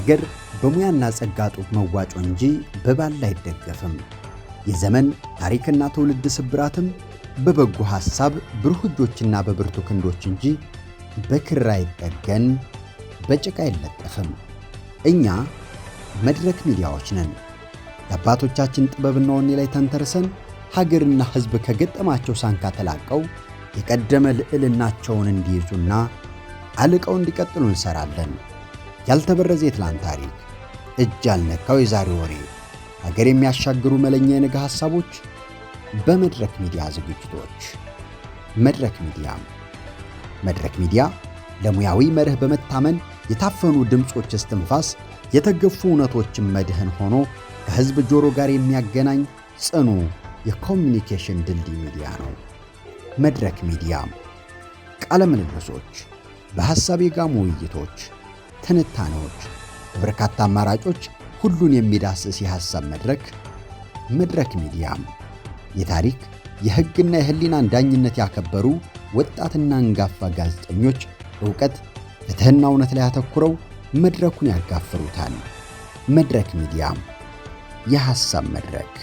ሀገር በሙያና ጸጋ ጡብ መዋጮ እንጂ በባል አይደገፍም። የዘመን ታሪክና ትውልድ ስብራትም በበጎ ሐሳብ ብሩህ እጆችና በብርቱ ክንዶች እንጂ በክር አይጠገን፣ በጭቃ አይለጠፍም። እኛ መድረክ ሚዲያዎች ነን። የአባቶቻችን ጥበብና ወኔ ላይ ተንተርሰን ሀገርና ሕዝብ ከገጠማቸው ሳንካ ተላቀው የቀደመ ልዕልናቸውን እንዲይዙና አልቀው እንዲቀጥሉ እንሰራለን። ያልተበረዘ የትላንት ታሪክ፣ እጅ ያልነካው የዛሬ ወሬ፣ ሀገር የሚያሻግሩ መለኛ የነገ ሐሳቦች በመድረክ ሚዲያ ዝግጅቶች። መድረክ ሚዲያ። መድረክ ሚዲያ ለሙያዊ መርህ በመታመን የታፈኑ ድምፆች እስትንፋስ፣ የተገፉ እውነቶችን መድህን ሆኖ ከሕዝብ ጆሮ ጋር የሚያገናኝ ጽኑ የኮሚኒኬሽን ድልድይ ሚዲያ ነው። መድረክ ሚዲያ ቃለ ምልልሶች፣ በሐሳብ የጋሙ ውይይቶች፣ ትንታኔዎች፣ በበርካታ አማራጮች ሁሉን የሚዳስስ የሐሳብ መድረክ መድረክ ሚዲያ። የታሪክ፣ የሕግና የሕሊናን ዳኝነት ያከበሩ ወጣትና አንጋፋ ጋዜጠኞች ዕውቀት፣ ፍትሕና እውነት ላይ አተኩረው መድረኩን ያጋፍሩታል። መድረክ ሚዲያ፣ የሐሳብ መድረክ።